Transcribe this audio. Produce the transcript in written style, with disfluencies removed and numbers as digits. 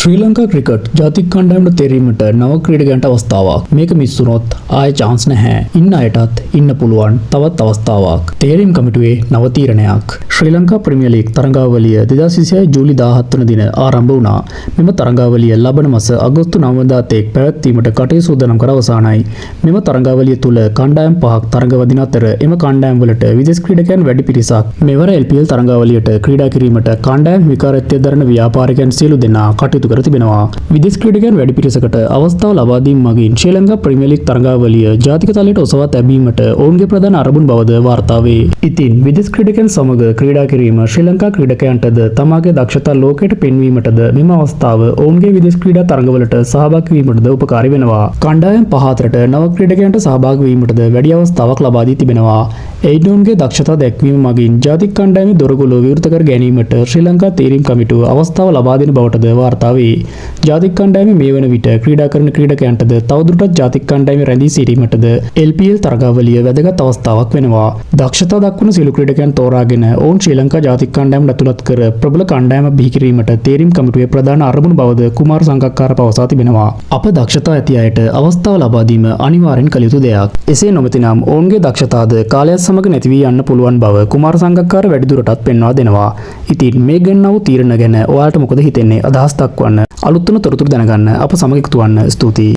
ශ්‍රී Lanka cricket ජාතික කණ්ඩායමට තේරීමට නව ක්‍රීඩකයන්ට අවස්ථාවක්. මේක මිස් වුණොත් ආයෙ චාන්ස් නැහැ. ඉන්න අයටත් ඉන්න පුළුවන් තවත් අවස්ථාවක්. තේරීම් කමිටුවේ නව තීරණයක්. ශ්‍රී ලංකා ප්‍රීමියර් ලීග් තරඟාවලිය 2026 ජූලි 17 වන දින ආරම්භ වුණා. මෙම තරඟාවලිය ලබන මස අගෝස්තු 9 වනදා තෙක් පැවැත්වීමට කටයුතු සූදානම් කර අවසానයි. මෙම තරඟාවලිය තුල කණ්ඩායම් පහක් තරඟ වදින අතර, එම කණ්ඩායම් වලට විදෙස් ක්‍රීඩකයන් වැඩි පිරිසක් මෙවර LPL තරඟාවලියට ක්‍රීඩා කිරීමට කණ්ඩායම් හිමිකාරත්වය දරන ව්‍යාපාරිකයන් සියලු දෙනා කටයුතු කර තිබෙනවා. විදෙස් ක්‍රීඩකයන් වැඩි පිරිසකට අවස්ථාව ලබා දීම මගින් ශ්‍රී ලංකා ප්‍රීමියර් ලීග් තරඟාවලිය ජාතික තලයට ඔසවා තැබීමට ඔවුන්ගේ ප්‍රධාන අරමුණ බවද වාර්තා වේ. ඉතින් විදෙස් ක්‍රීඩකයන් සමග ක්‍රීඩා කිරීම ශ්‍රී ලංකා ක්‍රීඩකයන්ටද තමාගේ දක්ෂතා ලෝකයට පෙන්වීමටද, මෙම අවස්ථාව ඔවුන්ගේ විදෙස් ක්‍රීඩා තරඟවලට සහභාගී වීමටද උපකාරී වෙනවා. කණ්ඩායම් පහ අතරට නව ක්‍රීඩකයන්ට සහභාගී වීමටද වැඩි අවස්ථාවක් ලබා දී තිබෙනවා. එයින් ඔවුන්ගේ දක්ෂතා දැක්වීම මගින් ජාතික කණ්ඩායමේ දොරගුළු විවෘත කර ගැනීමට ශ්‍රී ලංකා තේරීම් කමිටුව අවස්ථාව ලබා දෙන බවටද වාර්තා වේ. ජාතික කණ්ඩායමේ මේ වන විට ක්‍රීඩා කරන ක්‍රීඩකයන්ටද තවදුරටත් ජාතික කණ්ඩායමේ රැඳී සිටීමටද LPL තරගාවලිය වැදගත් අවස්ථාවක් වෙනවා. දක්ෂතා දක්වන සියලු ක්‍රීඩකයන් තෝරාගෙන ඔවුන් ශ්‍රී ලංකා ජාතික කණ්ඩායමට ඇතුළත් කර ප්‍රබල කණ්ඩායමක් බිහි කිරීමට තේරීම් කමිටුවේ ප්‍රධාන අරමුණ බවද කුමාර සංගක්කාර පවසා තිබෙනවා. අප දක්ෂතා ඇති අයට අවස්ථාව ලබා දීම අනිවාර්යෙන් කළ යුතු දෙයක්. එසේ නොමැතිනම් ඔවුන්ගේ දක්ෂතාද කාලයත් සමග නැති වී යන්න පුළුවන් බව කුමාර සංගක්කාර වැඩිදුරටත් පෙන්වා දෙනවා. ඉතින් මේ ගන්නා වූ තීරණ ගැන ඔයාලට මොකද හිතෙන්නේ? අදහස් දක්වන්න. අලුත් වන තොරතුරු දැනගන්න අප සමග එකතු වන්න. ස්තුතියි.